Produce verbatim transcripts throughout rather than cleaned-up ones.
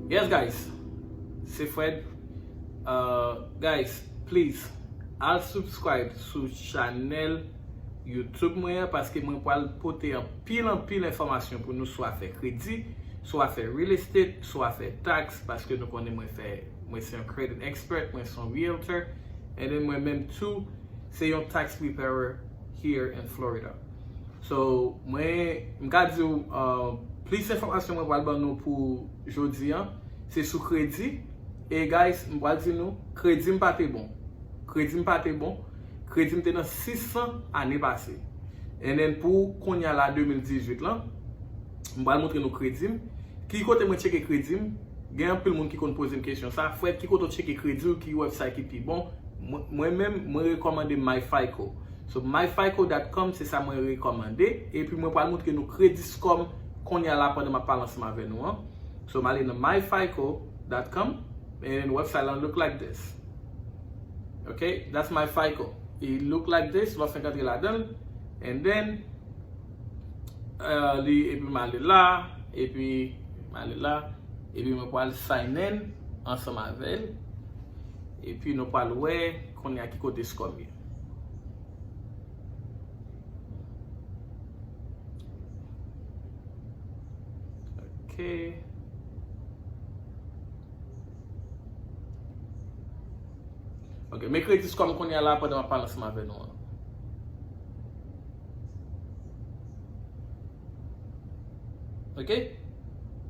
Yes, guys. Se Fred. Uh, guys, please, al subscribe sou chanèl YouTube mwen an, paske mwen pral pote anpil, anpil enfòmasyon pou nou sou afè kredi, sou afè real estate, sou afè tax, paske nou konnen mwen fè, mwen se yon credit expert, mwen se yon realtor, and then mwen menm tou, se yon tax preparer here in Florida. So, mwen, m ka di w, uh, plis enfòmasyon mwen pral ban nou pou jodi an, se sou kredi. E guys, m pral di nou, kredi m pa te bon. Kredi m pa te bon. Kredi m te nan sis san ane pase. And then pou kounye a la de mil dizuit lan, m pral montre nou kredi m. Ki kote mwen tcheke kredi m? Gen anpil moun ki konn poze m kesyon sa. Fred, ki kote w tcheke kredi w? Ki website ki pi bon? Mwen, mwen menm, mwen rekòmande MyFICO. So, myfico dot com, se sa mwen rekòmande. Epi mwen pral montre nou kredi score m kounye a la pandan m ap pale ansanm avè nou an. So, m ale nan myfico dot com, and website lan look like this. Ok, that's MyFICO. It look like this, w ap fenk antre ladan l, and then, uh, li, epi m ale la, epi m ale la, epi mwen pral sign in ansanm avè l, epi nou pral wè kounye a ki kote score m ye. Ok. Ok, men kredi score m kounye a la pandan m ap pale ansanm avè nou an. Ok?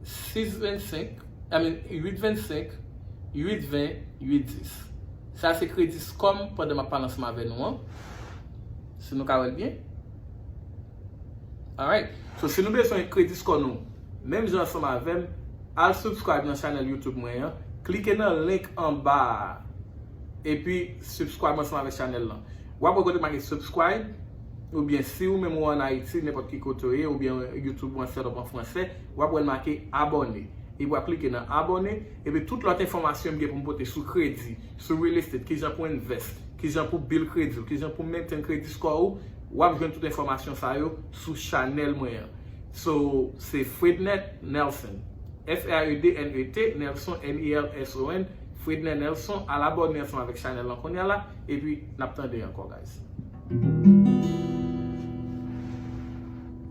Sis vennsenk, I mean, uit vennsenk, uit ven, uit dis. Sa se kredi score m pandan m ap pale ansanm avè nou an. Si nou ka wè l byen. Alright. So, si nou bezwen kredi score nou, menm jan ansanm avè m, al subscribe nan chanèl YouTube mwen an. Klike nan link anba a. Epi, subscribe ansanm avèk chanèl lan. W ap wè kote make subscribe, oubyen si ou menm ou ann Ayiti, nenpòt ki kote w ye, oubyen YouTube ou an set up an fransè, w ap wè l make abòne. Epi w ap klike nan abòne, epi tout lòt enfòmasyon m gen pou m pote sou kredi, sou real estate, kijan pou invest, kijan pou build kredi w, kijan pou maintain kredi score ou, w ap jwenn tout enfòmasyon sa yo sou chanèl mwen an. So, se Frednet Nelson. F R E D N E T, Nelson, N E L S O N, Frednet Nelson, al abòne ansanm avèk chanèl lan kounye a la, epi n ap tande ankò, guys.